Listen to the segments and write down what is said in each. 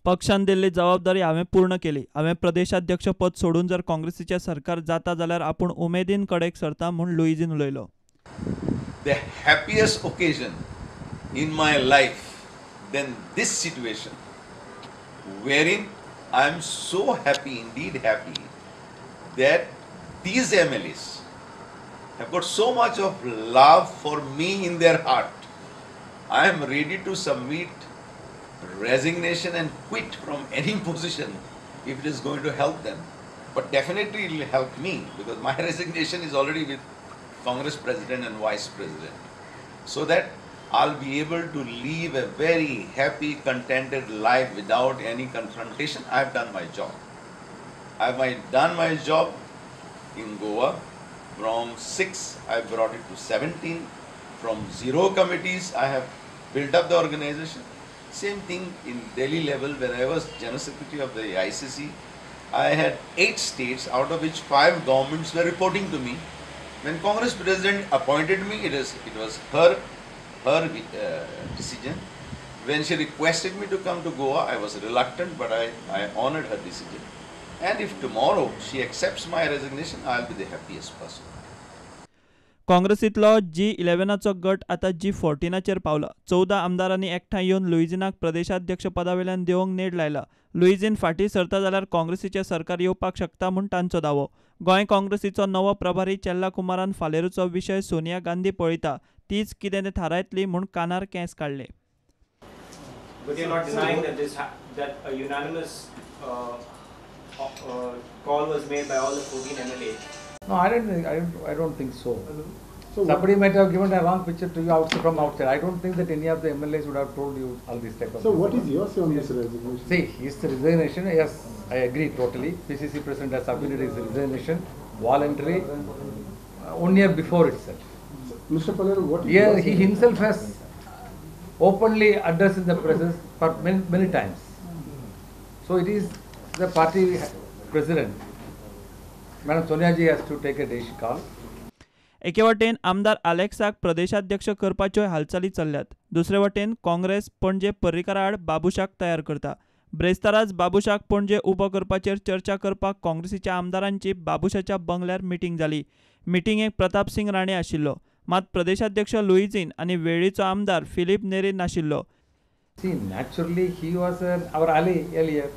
पक्षान दिल्ली जबाबदारी हांवें पूर्ण केली. हांवें प्रदेशाध्यक्ष पद सोडून जर काँग्रेसीचें सरकार जाता जाल्यार आपूण उमेदीन कडेक सरता म्हूण लुईझीन उलयलो. The happiest occasion in my life than this situation wherein I am so happy, indeed happy, that these MLAs have got so much of love for me in their heart. I am ready to submit resignation and quit from any position if it is going to help them. But definitely it will help me, because my resignation is already with Congress President and Vice President, so that I'll be able to live a very happy, contented life without any confrontation. I've done my job. I've done my job in Goa. From 6, I brought it to 17. From 0 committees, I have built up the organization. Same thing in Delhi level. When I was General Secretary of the AICC, I had 8 states, out of which 5 governments were reporting to me. When Congress President appointed me, it was her decision. When she requested me to come to Goa, I was reluctant, but I honored her decision. And if tomorrow she accepts my resignation, I'll be the happiest person. काँग्रेसींतलो G11 गट आतां G14 पावला. 14 आमदारांनी एकठांय येवन लुईझिनाक प्रदेशाध्यक्ष पदावेल्यान देंवोवंक नेट लायला. लुईझीन फाटीं सरता जाल्यार काँग्रेसीचें सरकार येवपाक शकता म्हूण तांचो दावो. गोंय काँग्रेसीचो नवो प्रभारी चेल्ला कुमारान फालेरूचो विशय सोनिया गांधी पळयता, तीच कितें तें थारायतली म्हूण कानार केंस काडले. But you're not denying that that a unanimous call was made by all the 14 MLAs. No, I don't think so. So somebody might have given a wrong picture to you outside, from outside. I don't think that any of the MLAs would have told you all these type of. So what is your say on this resignation? See, his resignation, yes, I agree totally. PCC president has submitted his resignation voluntarily 1 year before itself. So, Mr. Faleiro, what is yeah, he himself has openly addressed in the press for many, many times. So it is the party president, Madam Sonia ji, has to take a decision call. एके वटेन आमदार आलेक्साक प्रदेशाध्यक्ष करपाच्यो हालचाली चल्ल्यात, दुसरे वटेन काँग्रेस पणजे पर्रीकारा आड बाबुशाक तयार करता. ब्रेस्ताराच बाबुशाक पणजे उबो करपाचेर चर्चा करपाक काँग्रेसीच्या आमदारांची बाबुशाच्या बंगल्यार मिटींग जाली. मिटिंगेक प्रताप सिंग राणे आशिल्लो, मात प्रदेशाध्यक्ष लुईझीन आनी वेळ्ळीचो आमदार फिलीप नेरी नाशिल्लो. See, naturally he was our ally earlier.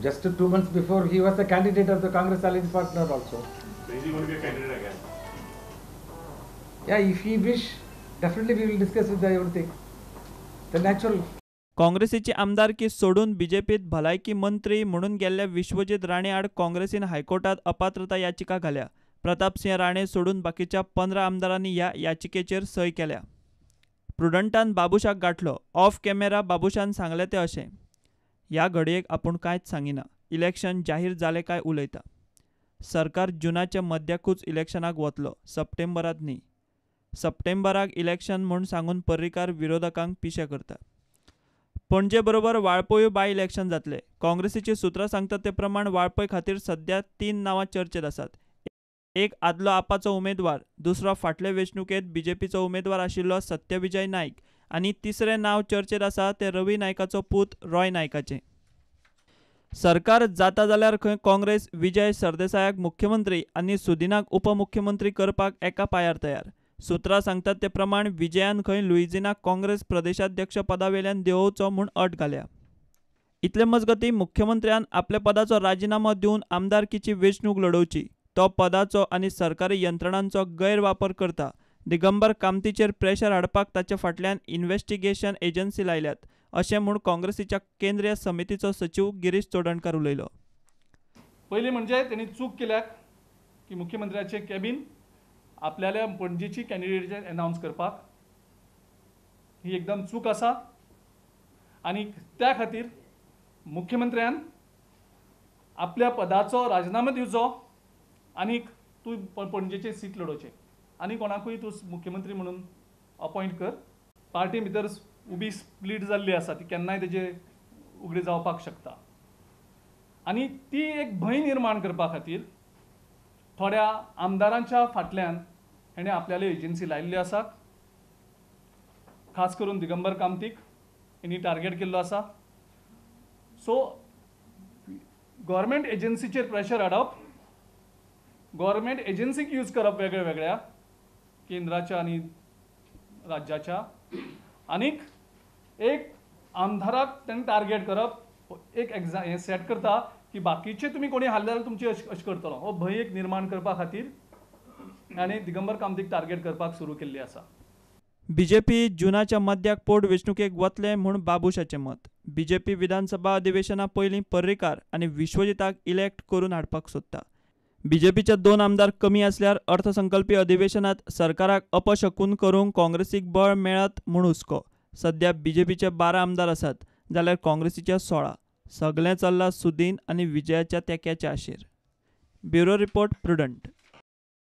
Just 2 months before he was the candidate of the Congress alliance partner also. So is he going to be a candidate again? Yeah, if he wish, definitely we will discuss with everything. The natural. काँग्रेसीची आमदारकी सोडून बीजेपीत भलायकी मंत्री म्हणून गेल्ल्या विश्वजीत राणे आड काँग्रेसीन हायकोर्टात अपात्रता याचिका घाल्या. प्रतापसिंह राणे सोडून बाकीच्या 15 आमदारांनी ह्या याचिकेचेर सय केल्या. प्रुडंटान बाबुशाक गाठलो. ऑफ कॅमेरा बाबुशान सांगलें तें अशें, ह्या घडयेक आपूण कांयच सांगिना, इलेक्शन जाहीर जालें काय उलयता. सरकार जुनाच्या मध्याकूच इलेक्शनाक वतलो, सप्टेंबरांत न्ही. सप्टेंबराक इलेक्शन म्हूण सांगून पर्रीकार विरोधकांक पिशे करता. पणजे बरोबर वाळपयूय बाय इलेक्शन जातलें. काँग्रेसीची सुत्रां सांगतात ते प्रमाण वाळपय खातीर सध्या 3 नांवां चर्चेत आसात. एक आदलो आपाचो उमेदवार, दुसरो फाटले वेंचणुकेंत बीजेपीचो उमेदवार आशिल्लो सत्यविजय नायक आनी तिसरें नांव चर्चेत आसा तें रवी नायकाचो पूत रॉय नायकाचें. सरकार जाता जाल्यार खंय काँग्रेस विजय सरदेसायाक मुख्यमंत्री आनी सुदिनाक उपमुख्यमंत्री करपाक एका पांयार तयार. सुत्रां सांगतात ते प्रमाण विजयान खंय लुईझिनाक काँग्रेस प्रदेशाध्यक्ष पदावेल्यान देंवोवचो म्हूण अट घाल्या. इतले मजगतीं मुख्यमंत्र्यान आपल्या पदाचो राजिनामो दिवन आमदारकीची वेंचणूक लडोवची. तो पदाचो आनी सरकारी यंत्रणांचो गैरवापर करता. दिगंबर कामतीचेर प्रेशर हाडपाक ताचे फाटल्यान इन्व्हेस्टिगेशन एजन्सी लायल्यात अशें म्हूण काँग्रेसीच्या केंद्रीय समितीचो सचीव गिरीश चोडणकर उलयलो. पयलीं म्हणजे तेणी चूक केल्या की मुख्यमंत्र्याचे कॅबीन आपल्याल्या पणजेची कॅन्डिडेट अनावन्स करपाक, ही एकदम चूक आसा आनी त्या खातीर मुख्यमंत्र्यान आपल्या पदाचो राजिनामो दिवचो आनी तूं पणजेचे सीट लडोवचें आनी कोणाकूय तूं मुख्यमंत्री म्हणून अपॉयंट कर. पार्टी भितर उबी स्प्लीट जाल्ली आसा, ती केन्नाय तेजे उगडी जावपाक शकता आनी ती एक भंय निर्माण करपा खातीर थोड्या आमदारांच्या फाटल्यान हेणें आपल्याल्यो एजन्सी लायिल्ल्यो आसात, खास करून दिगंबर कामतीक. हेणी टार्गेट केल्लो आसा. सो गव्हर्मेंट एजन्सीचेर प्रेशर हाडप, गव्हर्मेंट एजन्सीक यूज करप वेगळ्या वेगळ्या केंद्राच्या आनी राज्याच्या, आनीक एक आमदाराक ताणें टार्गेट करप, एक एग्जा हें सेट करता की बाकीचे तुमी कोणी हारले जाल्यार तुमची अशें अशें करतलो, हो भंय एक निर्माण करपा खातीर आनी दिगंबर कामतीक टार्गेट करपाक सुरू केल्ली आसा. बीजेपी जुनाच्या मध्याक पोटवेंचणुकेक वतले म्हूण बाबूशाचें मत. बीजेपी विधानसभा अधिवेशना पयलीं पर्रीकार आनी विश्वजिताक इलेक्ट करून हाडपाक सोदता. बीजेपीचे 2 आमदार कमी आसल्यार अर्थसंकल्पी अधिवेशनात सरकाराक अपशकून करूंक काँग्रेसीक बळ मेळत म्हूण हुस्को. सध्या बीजेपीचे 12 आमदार आसात जाल्यार काँग्रेसीचे 16. सगलें चल्लां सुदीन आनी विजयाच्या तेक्याच्या आशेर. Bureau report, Prudent.